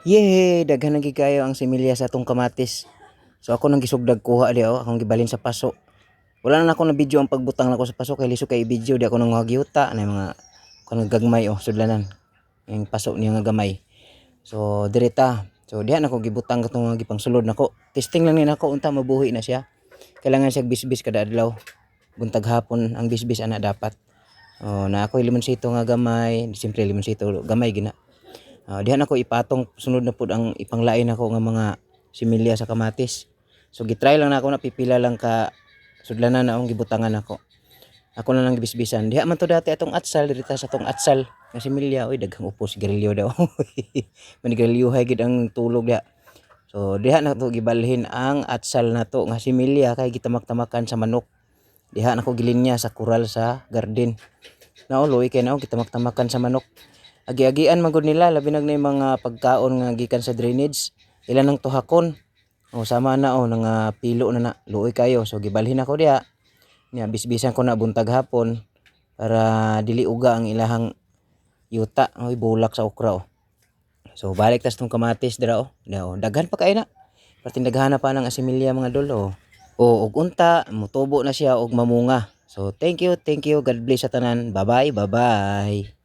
Yehey, daghan na gid kayo ang similya sa atong kamatis. So ako nang gisugdag kuha di oh, akong gibalhin sa paso. Wala na nako na video ang pagbutang nako sa paso kay lisod kay i-video, di ako nanguha yuta na mga kanang gagmay oh, sudlanan. Yung paso niya nga gamay. So direta. So diha nako gibutang katong mga gipangsulod nako. Testing lang ni nako unta mabuhi na siya. Kailangan siya bisbis kada adlaw. Buntag, hapon ang bisbis ana dapat. Oh, na ako limonsito nga gamay, siyempre limonsito gamay gina. Diha nako ipatong, sunod na pud ang ipanglain nako nga mga similya sa kamatis. So gitry lang nako na pipila lang ka sudlanan na akong gibutangan nako. Ako na lang gibisbisan. Diha man to dati atong atsal, dirita sa atong atsal nga similya, oy, daghang upos sigarilyo daw. Manigarilyohay gid ang tulog diha. So diha na to gibalhin ang atsal nato nga similya kay gitamak-tamakan sa manok. Diha nako gilinya sa kural sa garden. Nauloy kay nao gitamak-tamakan sa manok. Agi-agian man gud nila, labi na yung mga pagkaon nga gikan sa drainage. Ilan ang tuhakon. O sama na o nga pilo na na luoy kayo. So gibalhin ako diha. Nya bisbisan ko na buntag hapon para dili uga ang ilahang yuta. Oy, bulak sa okra oh. So balik tas tong kamatis dira oh. Diha, oh. Daghan pa kay na. Perting daghan na pa ng asimilya, mga dol, oh. O ug unta mutubo na siya og mamunga. So thank you, thank you. God bless sa tanan. Bye bye, bye bye.